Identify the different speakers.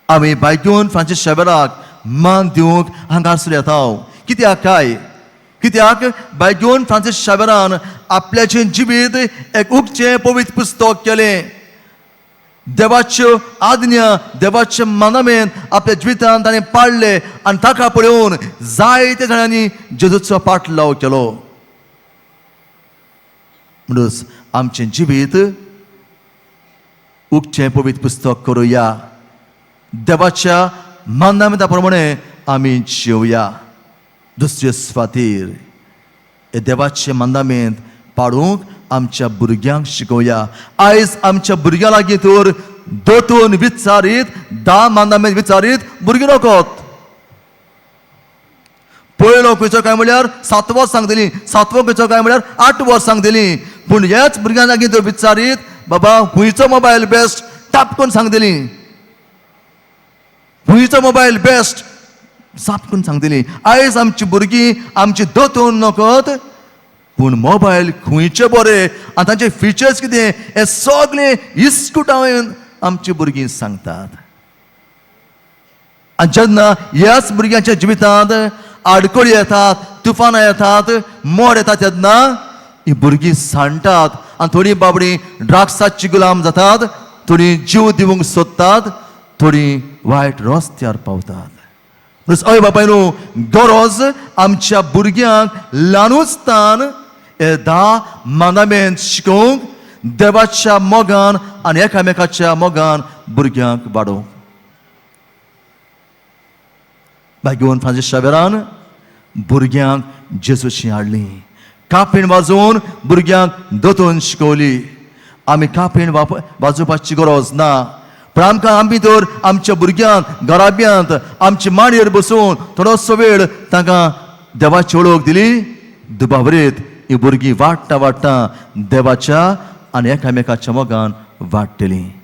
Speaker 1: आमी बायगून फ्रांसीस शावेराक मान दिवंक हांगासर येता. कित्याक काय? कित्याक बायगून फ्रांसीस शावेरान आपल्याचें जिवीत एक उगचें पवित्र पुस्तक केलें. देवाच्यो आज्ञा, देवाचे मानामेन आपल्या जिवितान ताणें पाळ्ळे आनी ताका पळोवन जायते जाणांनी जेजूचो पाटलाव केलो. म्हणूच आमचें जिवीत उगचें पवित्र पुस्तक करुया, देवाच्या मानामेंता प्रमाणे आमी जिवया. दुसरे स्वातीर हे देवाचे मानामेंत पाडूंक आमच्या भुरग्यांक शिकोवया. आयज आमच्या भुरग्यां लागीं तर दोतोन विचारीत, 10 मानामेंत विचारीत भुरगीं नकोत. पयलो खंयचो काय म्हळ्यार 7 वर्स सांगतली, सातवो खंयचो काय म्हळ्यार 8 वर्स सांगतली. पूण ह्याच भुरग्यां लागीं तर विचारीत, बाबा खंयचो मोबायल बेस्ट, टाप करून सांगतली. खंयचो मोबायल बेस्ट, साप करून सांगतली. आयज आमची भुरगीं आमची दोतोन नकत, पूण मोबायल खंयचे बरे आनी तांचे फिचर्स कितें हें सगळें इस्कुटावन आमची भुरगीं सांगतात. आनी जेन्ना ह्याच भुरग्यांच्या जिवितांत आडखळी येतात, तुफानां येतात, मोड येतात, तेन्ना ही भुरगीं सांडटात आनी थोडीं बाबडीं ड्रग्साची गुलाम जातात, थोडीं जीव दिवंक सोदतात, थोडीं वायट रस्त्यार पावतात. हय बापाय न्हू, गरज आमच्या भुरग्यांक ल्हानूच तान हे 10 मानामेन शिकोवंक, देवाच्या मोगान आनी एकामेकाच्या मोगान भुरग्यांक वाडोवंक. भाग्यवन फ्रांसीस शावेरान भुरग्यांक जेजूची हाडली, कापीण वाजोवन भुरग्यांक दोतोन शिकवली. आमी कापीण वाजोवपाची गरज ना, पूण आमकां आमी तर आमच्या भुरग्यांक घराब्यांत आमचे मांडयेर बसून थोडोसो वेळ तांकां देवाची वळख दिली, दुबावरेत ही भुरगीं वाडटा वाडटा देवाच्या आनी एकामेकाच्या मोगान वाडटलीं.